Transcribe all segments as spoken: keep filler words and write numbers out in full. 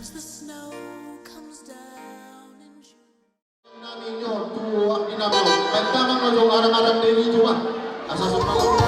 As the snow comes down in June. Nami nyo tu, nami nyo. Baik, tangan nyo, arang-arang dari itu, Pak. Asa sopan.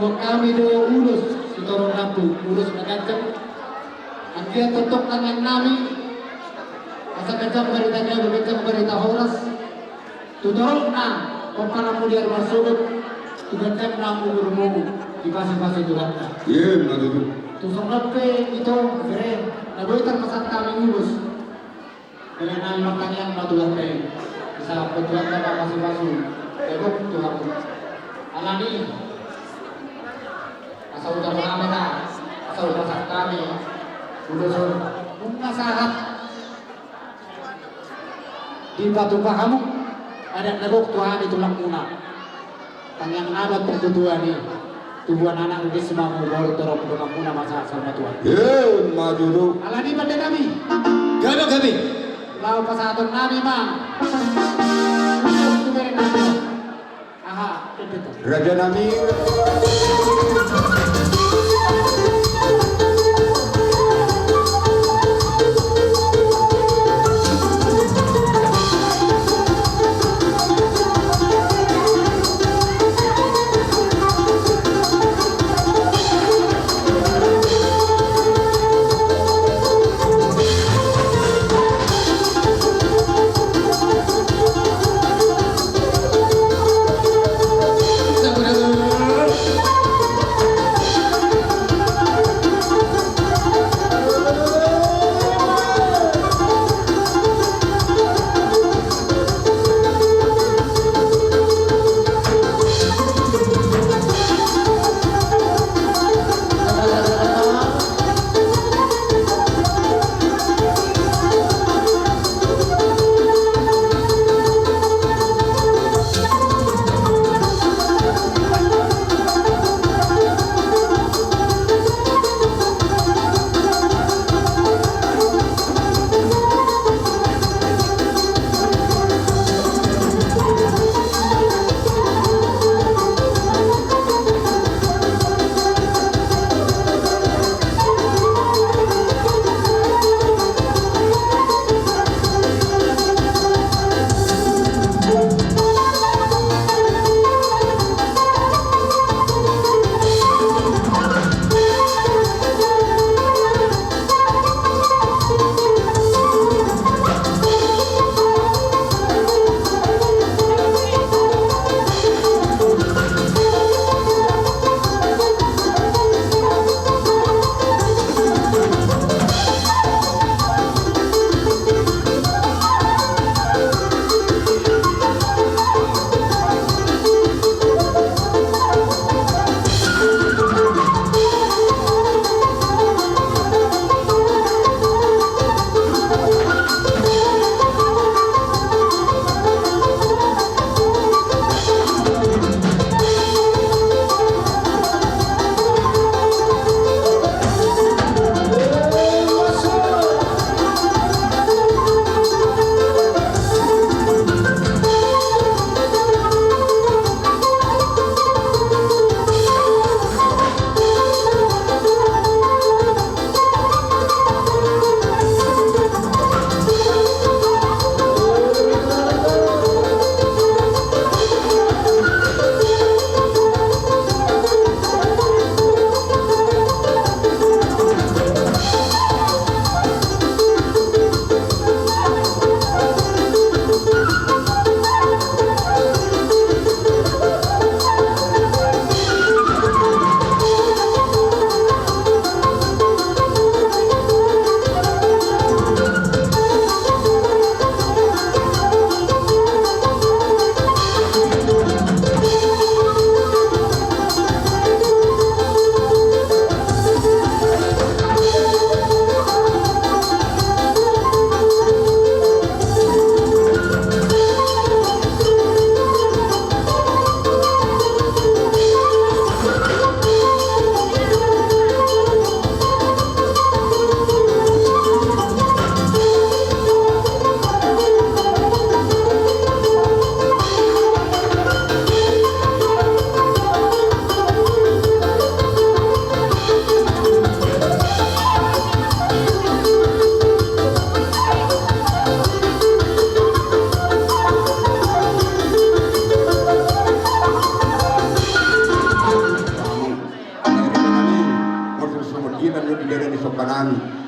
Hami do ulos sitorop rambu, ulos na ganjang. Anggiat tongtong tangiang nami asa ganjang barita gabe, ganjang barita horas tu torop na pomparanmu di ari marsogot, tu ganjang na umurmu dipasupasu Tuhanta. Ima tutu. Tu songon on pe ito, bere, na boi tarpasahat hami ulos. Bere nami martangiang ma Tuhanta i, asa Tuhanta ma pasupasu, dagok tu hamu. Alani asa utar hami na, asa utar sahat hami ulos on, nunga sahat dipatupa hamu, adat na gok tu hami tulangmuna. Tangiang na ma tu tuan i, tubuan anak, uli sima mu boru torop donganmuna masa sama tuan. Ima tutu. Alani pande nami. Gabe, gabe. Laho pasahaton nami ma. Aha, raja nami.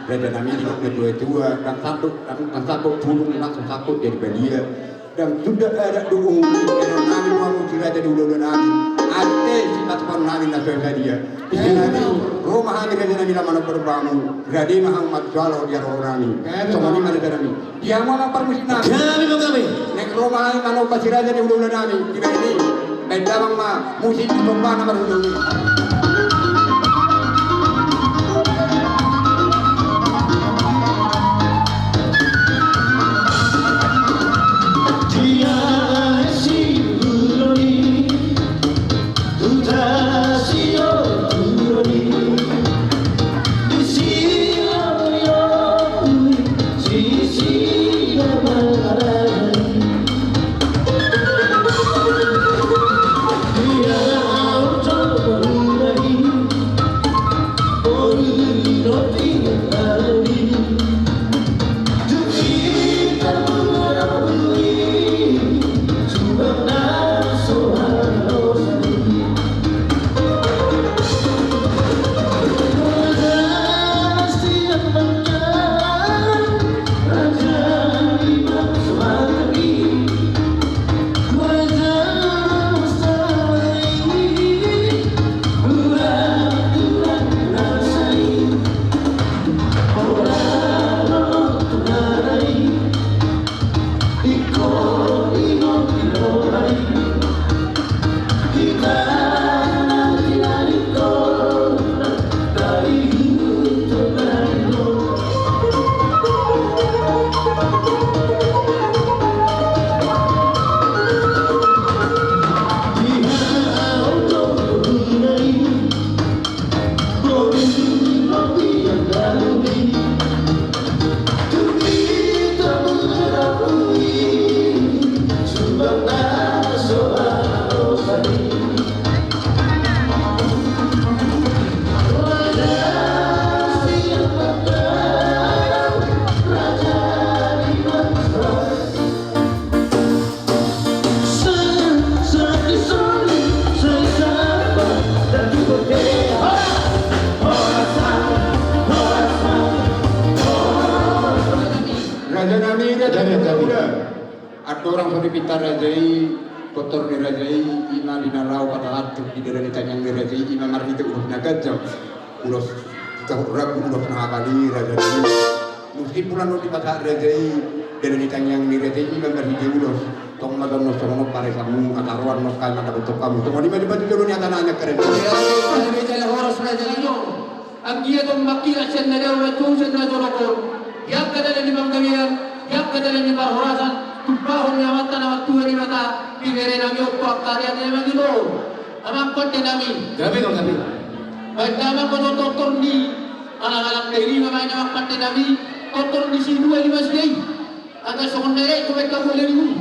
Raja nami, didok na tua-tua, ndang sandok, ndang, ndang sandok bulung, ndang sandok jadi balia. Ndang suda adat do uhum, heran nami, musi raja di hulahula nami. Ate sipatupaon nami na so sadia. Raja nami, ro ma hami raja nami laho manomba-nomba hamu. Rade ma hamu marsiala di haroro nami. Songon i ma raja nami. Di hamu amang parmusik nami. Gabe ma gabe. Naeng ro ma hami manomba si raja di hulahula nami. Dibahen i, bahen damang ma musik di somba na marhujung i. Raja nami, raja nami. Andorang so dipinta raja i, kotor ni raja i, ima di na laho patahanhon di dada ni tangiang ni raja i, ima marhite ulos na ganjang. Ulos, ulos na habali, raja nami. Muse pula na dipasahat raja i, dada ni tangiang ni raja i, ima marhite ulos. Tong ma dohonon songon on paresamu, asa ro annon hami mandapothon hamu. Songon i ma di batu jolo ni hata na hanyang karen. Horas raja nami. Anggiat on mangkilat sian na dao, manjou sian na jonok on. Di angka dalan ni panggabean, di angka dalan ni parhorasan, tumpahon ni Amanta na martua Debata, di bere nami on tu angka ari-ari na mangihut on. Amang pande nami. Gabe ma gabe. Baen damang ma tortor ni alang-alang na i, baen amang pande nami tortor ni si dua lima sidea i. Asa songon na i, tu baen hamu ale ni bulu.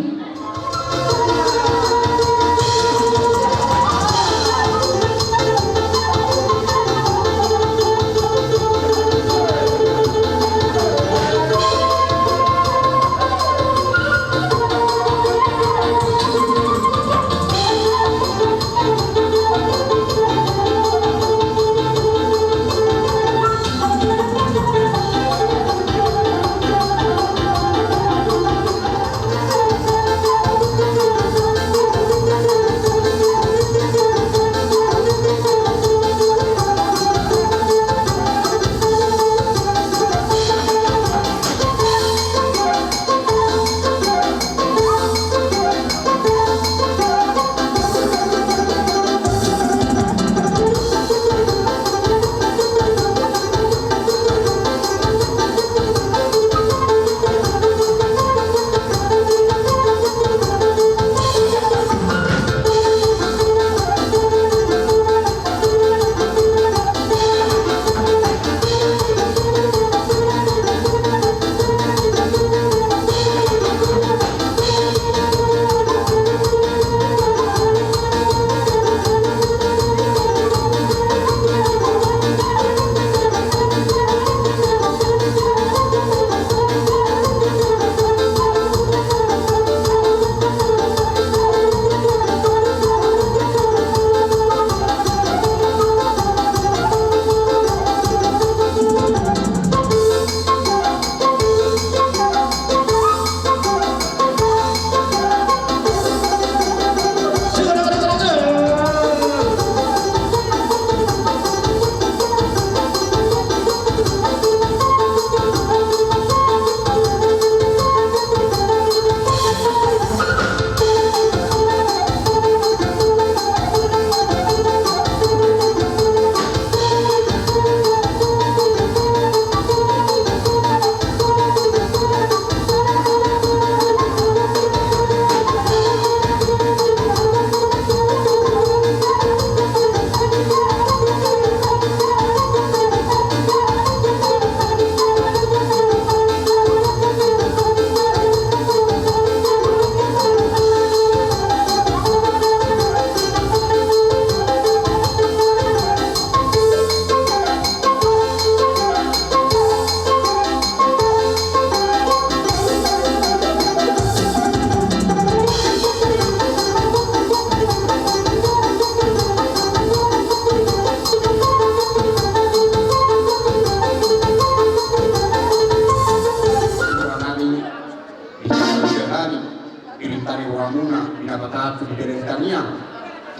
Sahat tu di dalan tangiang,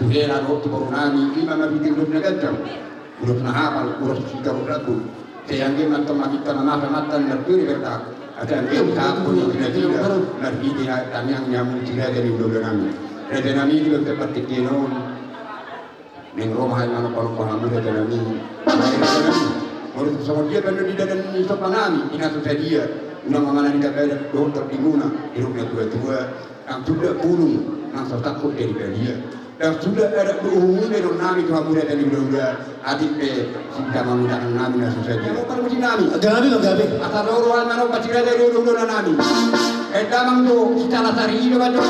tu hela dohot tu boru nami, ima marhite ulos na ganjang, ulos na hapal, ulos sitorop lambung. Sai anggiat ma antong maminta mamasa mantan martua di berta, asa anggiat sahat tu di nasida marhite tangiang ni hamu si raja ni hulahula nami. Raja nami, di bagasan partingkian on, naeng ro ma hami manompa-nompa hamu raja nami. Raja nami, molo tung songon dia pe annon di dalan ni somba nami, di na so sadia, unang ma manang di adat dohot tondimuna, di ruk na tua-tua, nang suda pulung, nang so sangkut jadi badia. Nang suda adat dohot uhum i baenon nami tu hamu raja ni hulahula, atik pe sisa mangidahon nami na so sadia. Parmusik nami. Gabe, gabe. Asa ro roha manompa si raja ni hulahula nami. Baen damang jo, sisala sari i do baen jo.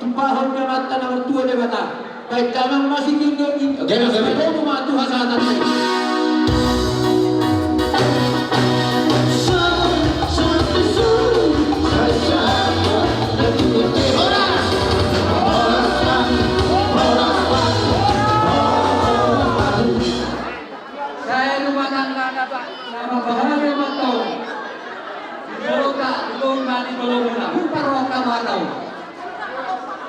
Tumpahon ni Amanta na martua Debata. Baen damang ma sitio ni. Oke, oke, oke. Asa tolu ma tu hasahatan. Horas! Horas, Pak. Horas, Pak. Sai rumah tangga na, Pak, na mambahagia ma antong. Di jolonta, di lobi ma di jolomuna. Huparrohahon ma antong.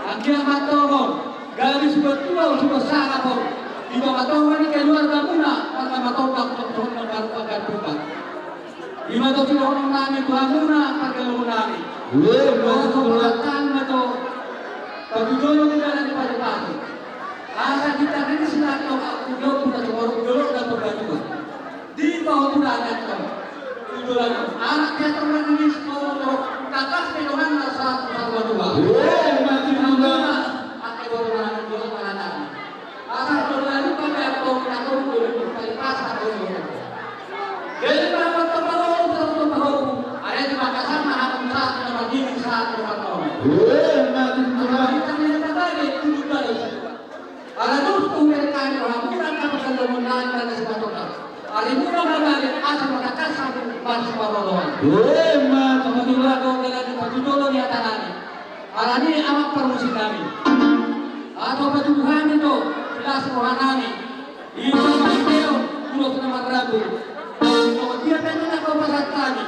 Anggiat ma antong on, gabe suda tua, suda sangap on. Di tonga-tonga ni keluargamuna, marga Matondang, tongtong na marga Tumpak. Ima do sidohonon nami tu hamuna, pargalogon nami. Ue, ue, ue. Asa hupasahat ma jo, patujolo di dalan ni pasupasu. Asa di tangan ni sinatong, aku jolo, aku jolo, aku jolo, aku jolo. Di pahoturan antong. Di dolan on. Anak dia terlalu nangis, mau takas pe dongan na sahat tu satua-tua. Ue, mati muda. Ate boru nami, boru nami. Asa dolan on pe antong, antong, dolan on pe pas antong. Jadi, ma antong pahoru, antong pahoru. Ada di Makassar, ma antong sahat, antong margigi, sahat, antong margigi. Ue, mati muda. Kita tidak tahu, itu juga. Ala dos tu hubereng hami rohamuna, angka pargalogon nami, marga Simatupang. Arimuna ma gabe, asa ma tangkas hamu marsiparoroan. Ue, mati muda. Patujolo do dalan ni patujolo ni hata nami. Alani i, Amang parmusik nami, ahu patuduhon hami do las roha nami. Ima marhite ulos na marrambu. Songon dia pe na hupasahat hami,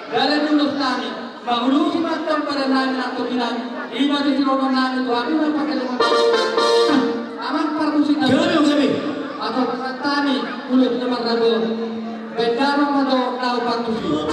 dalan ni ulos nami, mangulusi ma antong badan nami nang tondi nami. Ima do sidohonon nami tu hamuna, pargalogon nami. Amang parmusik nami. Gabe, gabe. Ahu pasahat hami ulos na marrambu. Baen damang ma jo laho parmusik.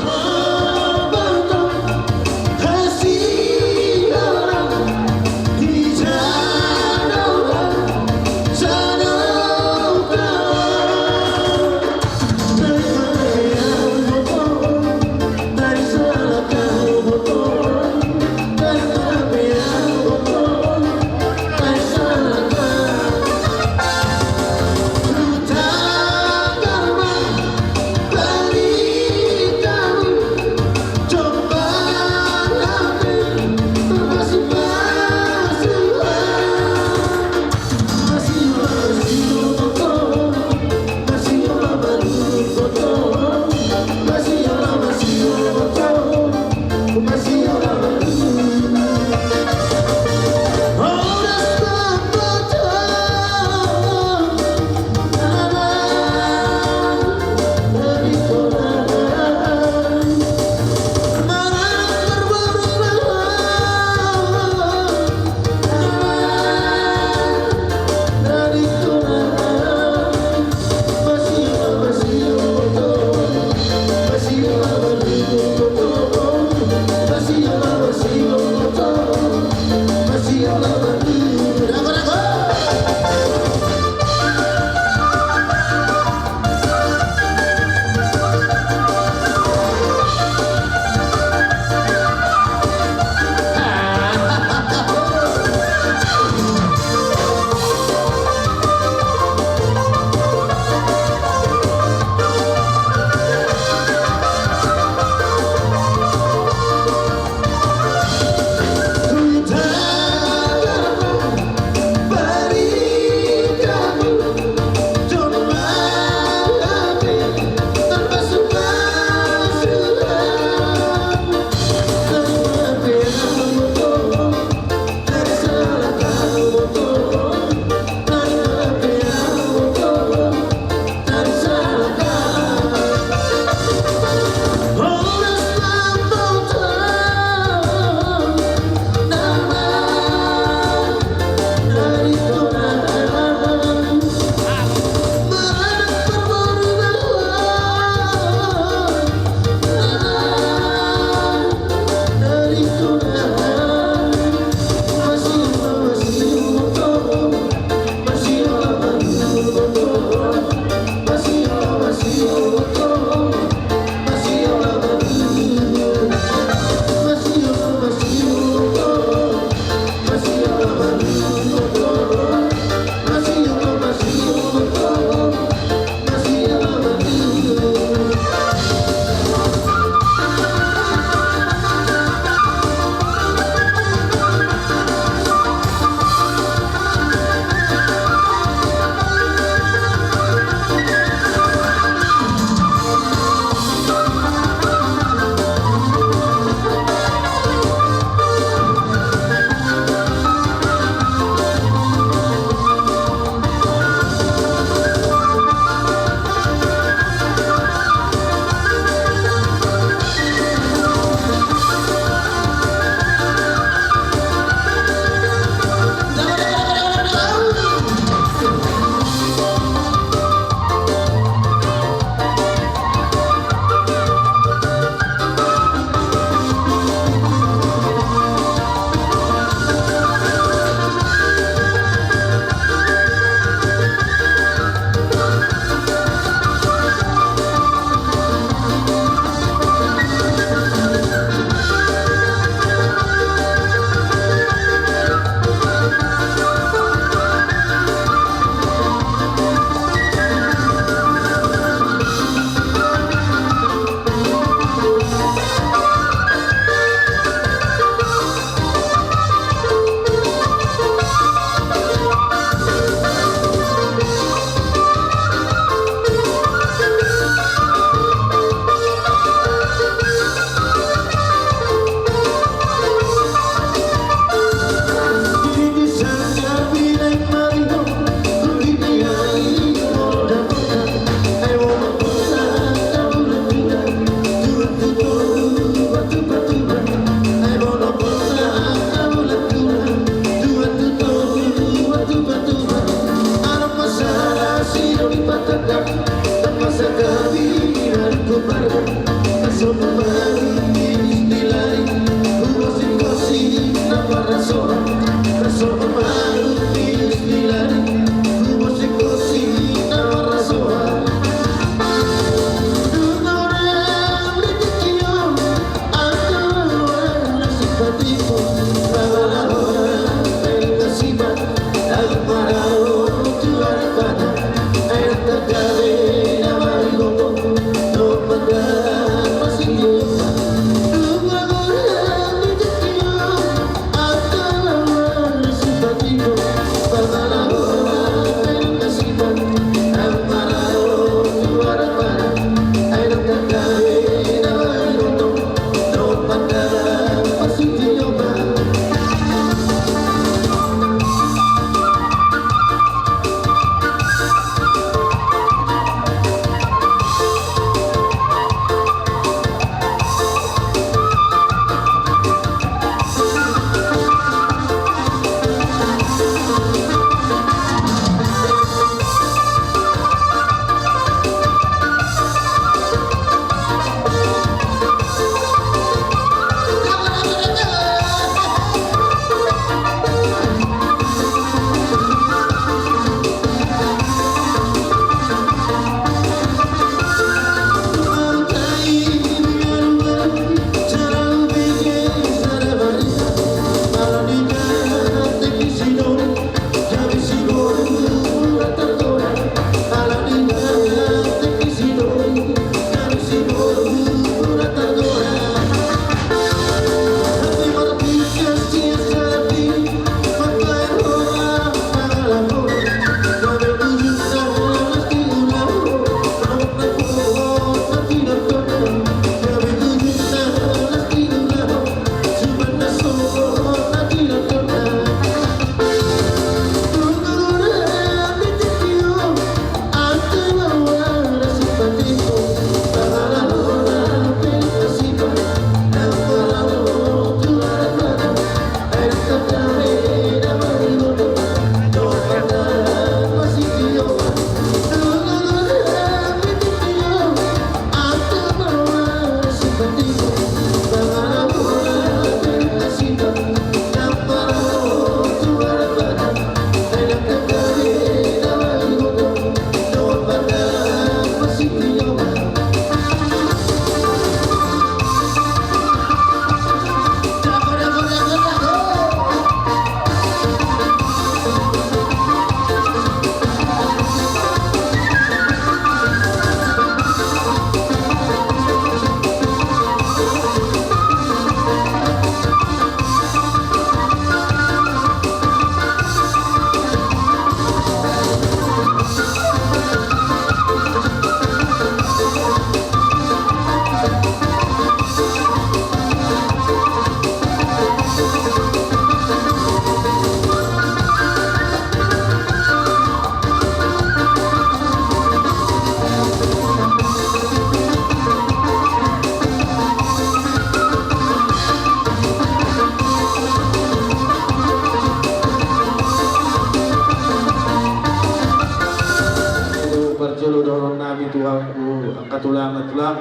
Tulang, tulang,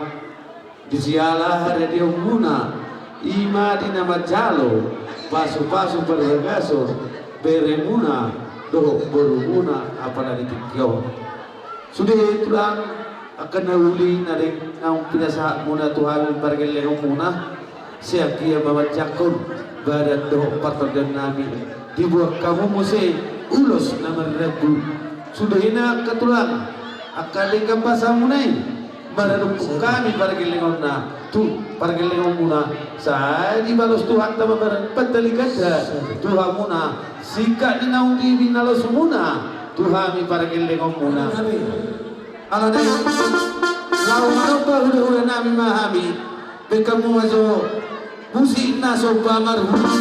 di siala haradeonmuna, i ma di na manjalo pasupasu parbagason beremuna dohot borumuna apala di tingki on. Sude tulang, angka na uli na naeng pinasahatmuna tu hami pargellengonmuna, sai anggiat ma manjangkon badan dohot partondionnami, diboan hamu muse ulos na marrambu. Sudena angka tulang, angka denggan basamuna i marhadophon hami pargellengonna tu pargellengonmuna, sai dibalos Tuhanta ma badan pandaliganta tu hamuna, singkat ni naung dibinalosmuna tu hami pargellengonmuna. Alani i, laho manomba hudahudanami ma hami. Bahen hamu ma jo musik na somba marhula.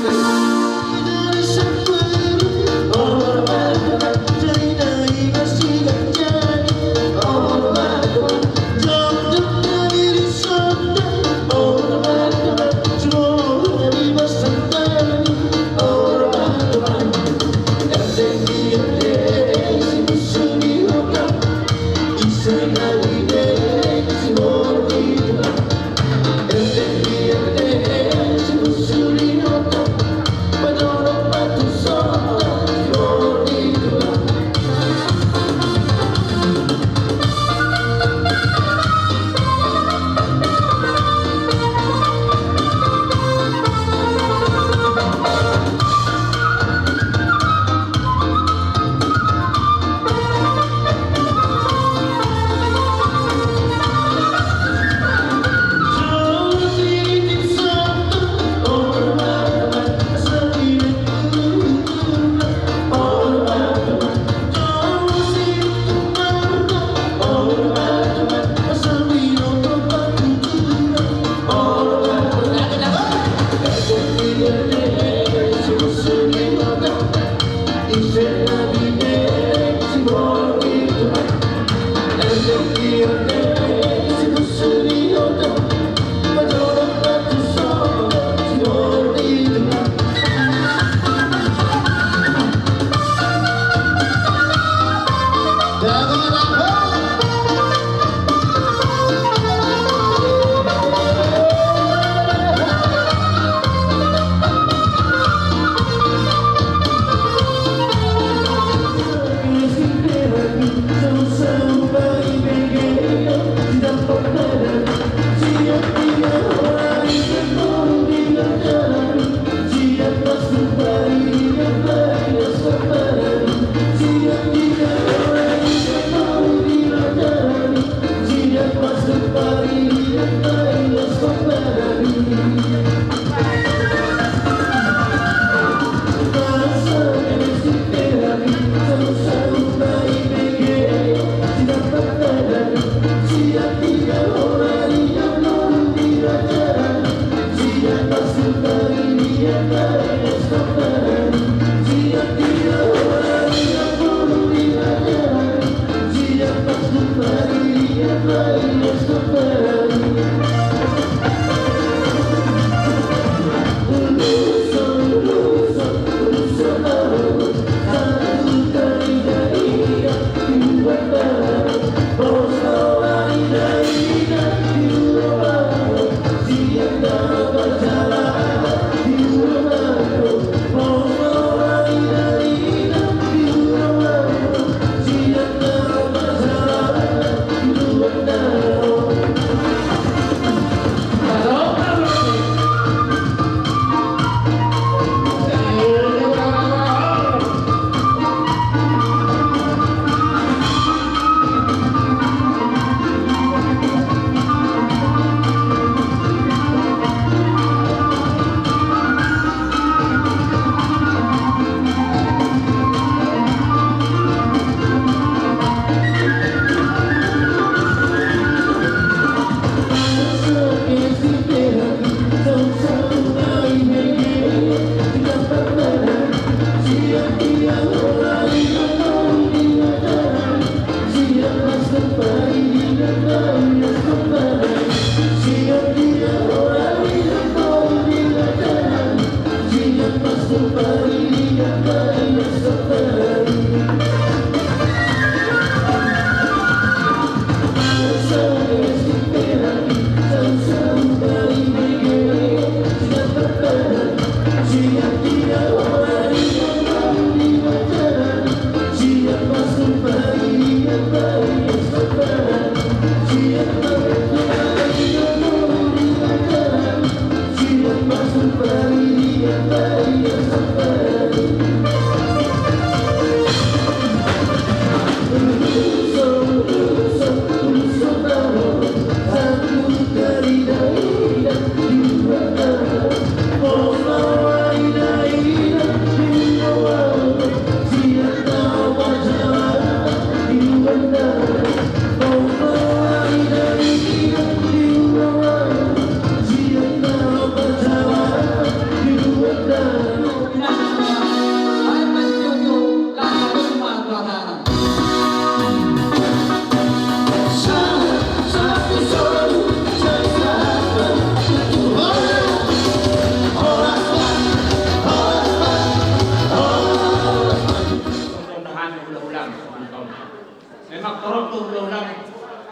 Memang torop do hulahula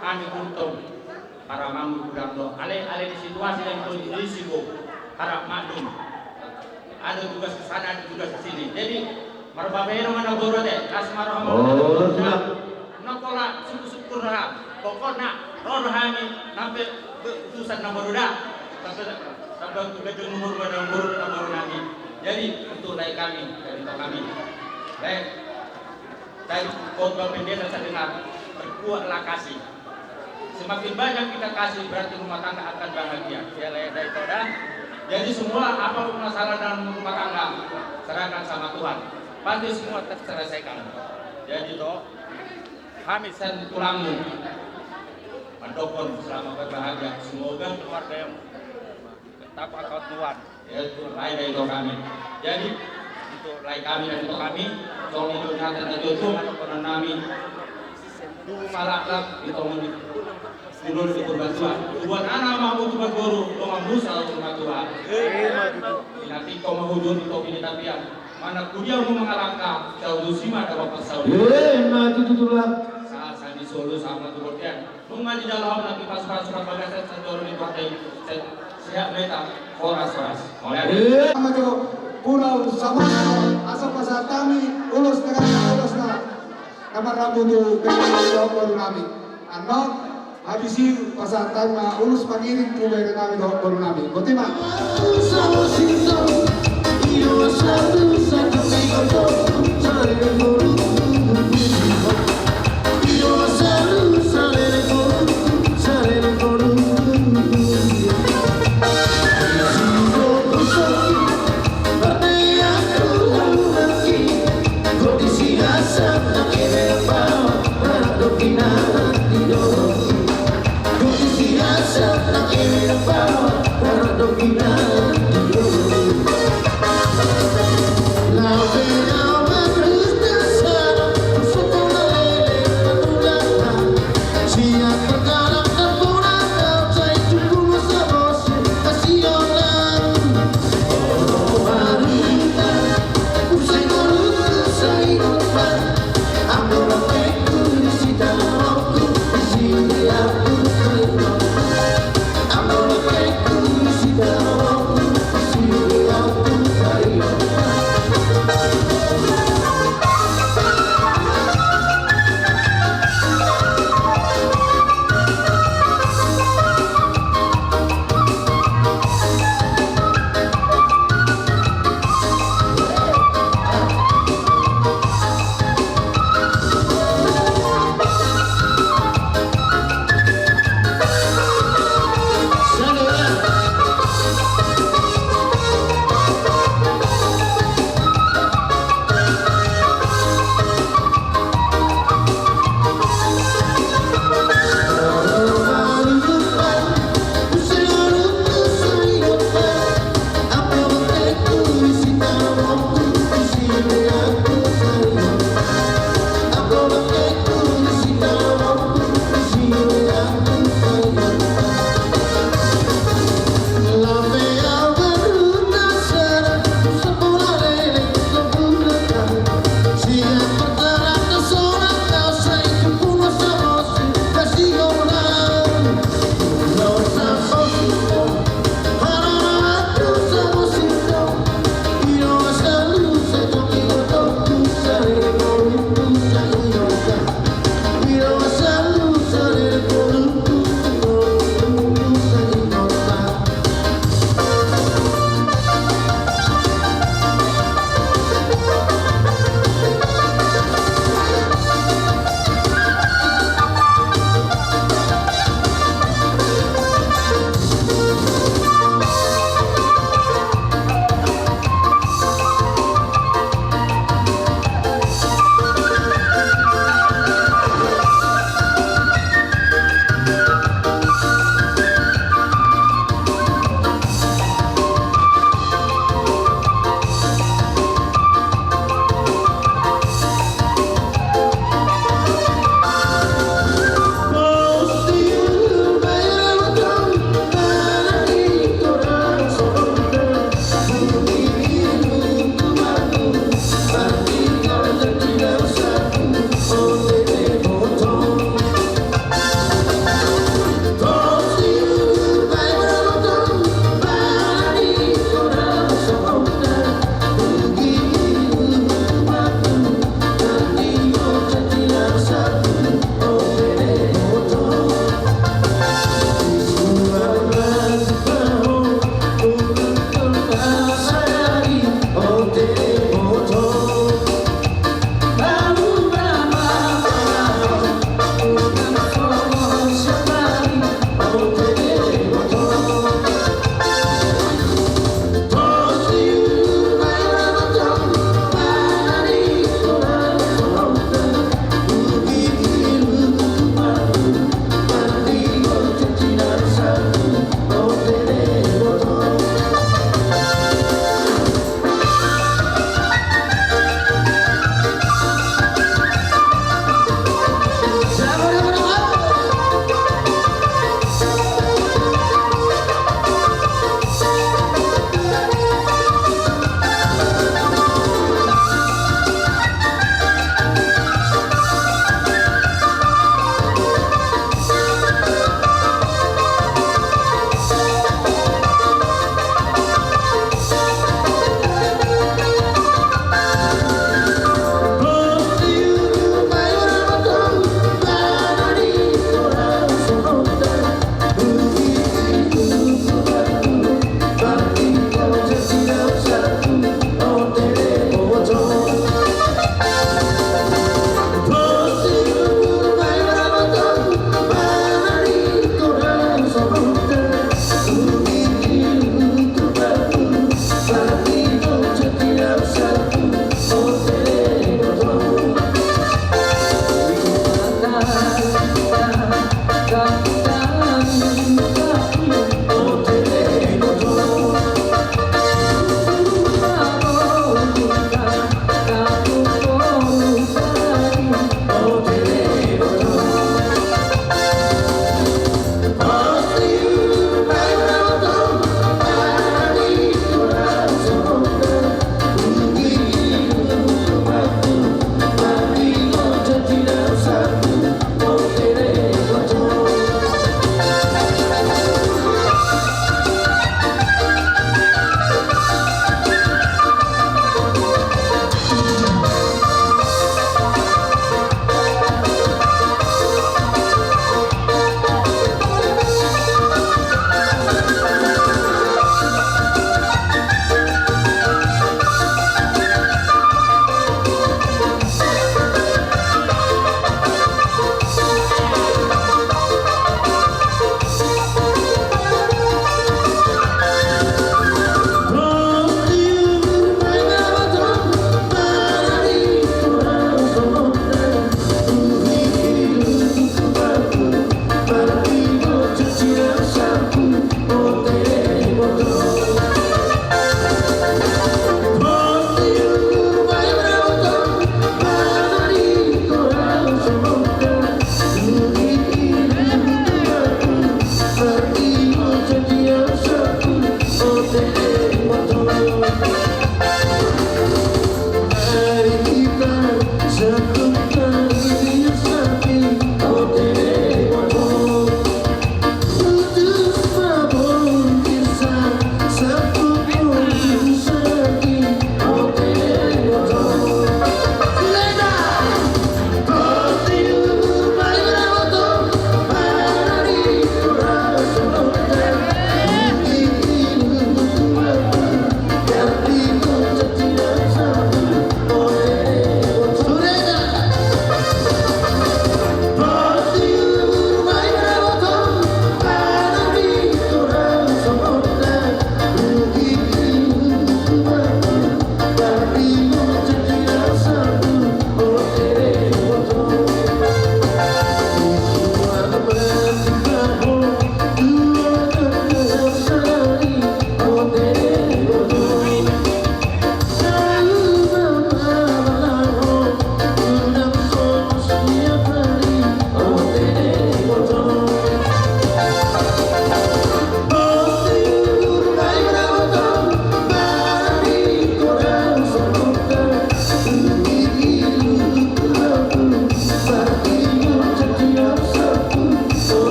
hami Gultom. Harap maklum hulahula do. Alai, alai di situasi dan kondisi do harap maklum. Ada tugas ke sana, ada tugas ke sini. Jadi marbabaen ma na boru ate, las ma roha. Oh, sudah. Na pola syukur-syukur ra. Pokokna ro do hami sampe utusan na boru da. Sampe, sampe tu gajah umur pada umur na boru nami. Jadi untuk lae kami, dari kami. Lae. Dari khotbah pendeta saya dengar, perkuatlah kasih. Semakin banyak kita kasih, berarti rumah tangga akan bahagia. Ya, Lae, dari kau dah. Jadi semua apa pun masalah dalam rumah tangga, serahkan sama Tuhan. Pasti semua terselesaikan. Jadi toh, hami sian tulangmu mandokkon selamat berbahagia. Semoga keluarga yang tetap akan Tuhan. Ya, untuk lae dari kami. Jadi untuk lae kami dari kami, tong itu nyata tadi itu anak konon nami. Dulu malak di tong ini. Dulu di Purbatua. Tuan anak mau tuan guru, lo mamusa rumah tua. Nanti kau mau hujur di topi di tapian. Mana kuliah mau mengalangkah, jauh sima ada bapak saudara. Eh, mati tutulah. Saat saya di Solo sama tuh botian. Nunga dijalo hami na pipas-pas na bagasan sadari ni partai. Sehat meta, horas-horas. Mauliate. Ama jo, Pulau Samosir, asa pasahat hami ulos na ganda, ulos na, na marrambu tu bere nami dohot boru nami. Annon, habis i pasahat hami ma ulos pangiring tu bere nami dohot boru nami. Boti ma.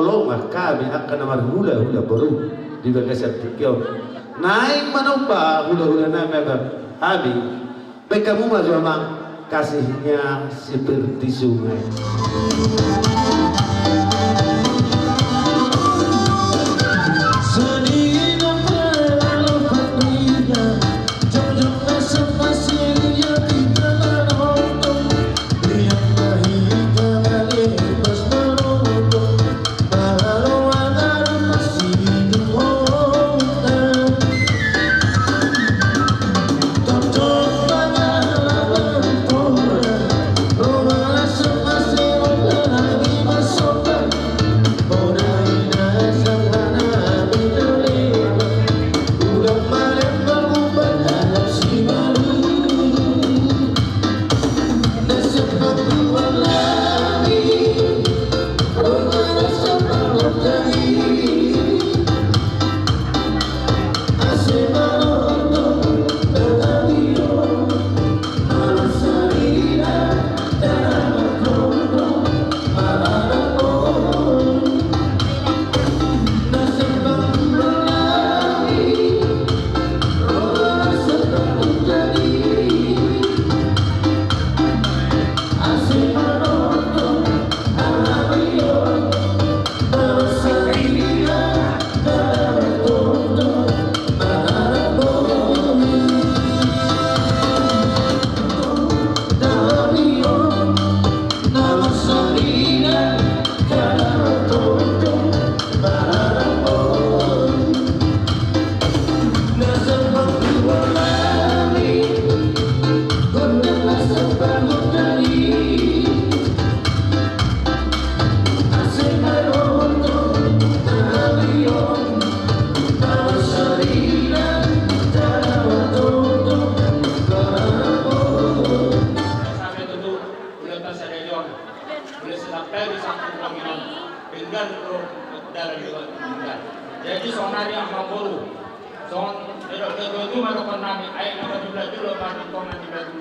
Songon hami angka na marhulahula boru di bagasan tingki on, naeng manomba hulahula nami ate hami. Baen hamu ma jo amang kasihnya seperti sungai. Jadi saonari amang boru, songon dok dok tu ma dohonon nami, ai na pajula-jula ma di tonga ni batu,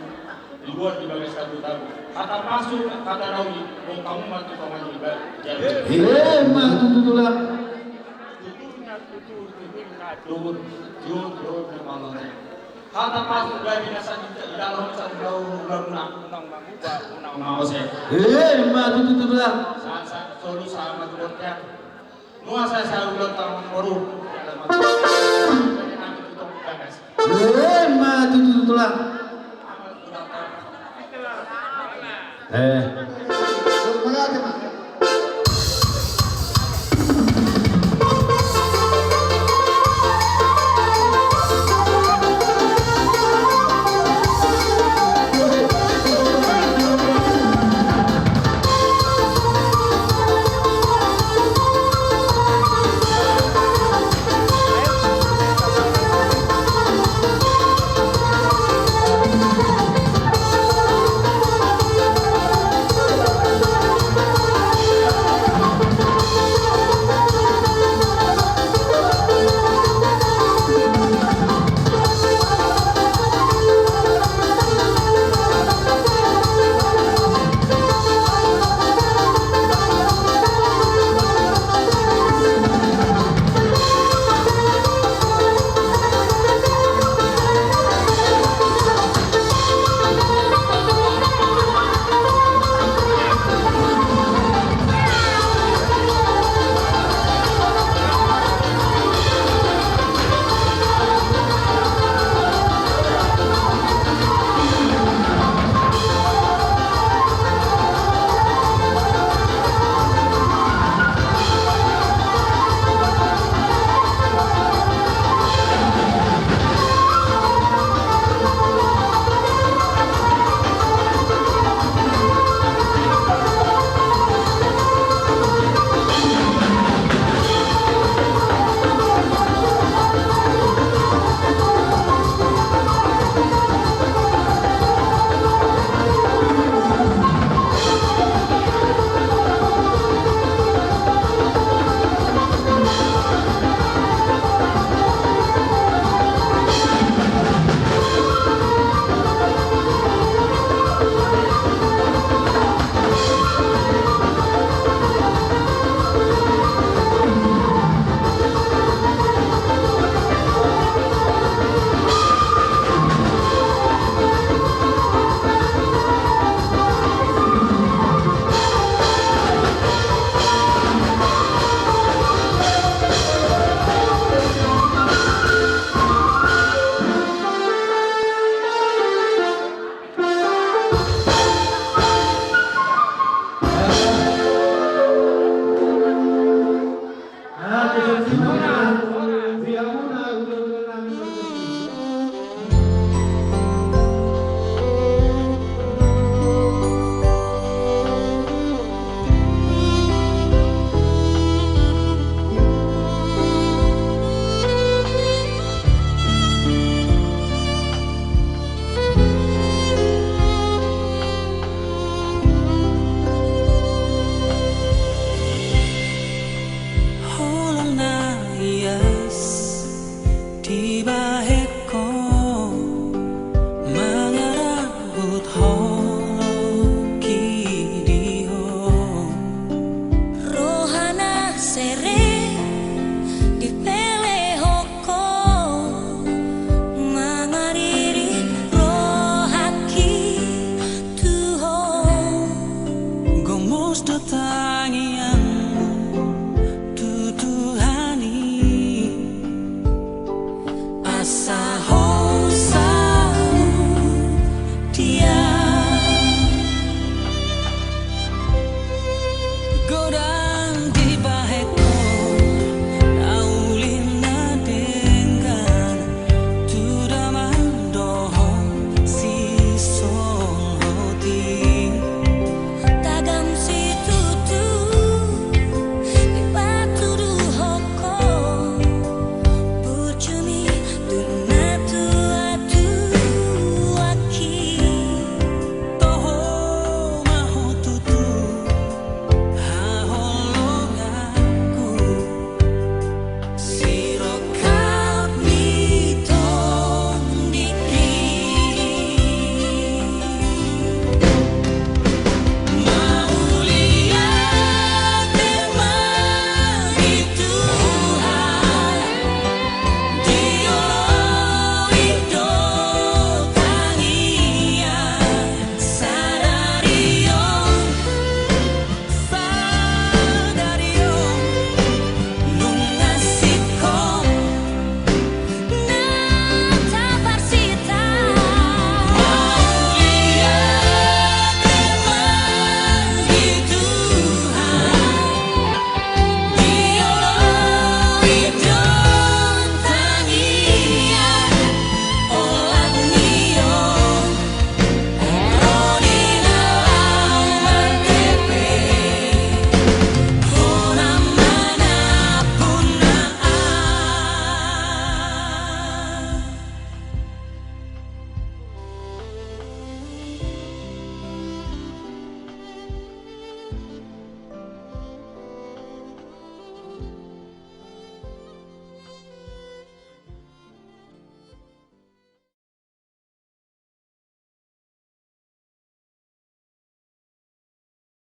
di luar di bagas tabu-tabu. Hata pasu, hata nauli, bongkamu ma tu tonga ni batu. Emma tutu tulang. Tutur na tutur, tutur na tutur, tutur na tutur. Hata pasu gabe na sadi, dalam sadi, dalam na. Emma tutu tulang. Sa sa solu sama tutur ya. Nunga sa sa ulang tahun baru. Emma tutu tulang. Eh.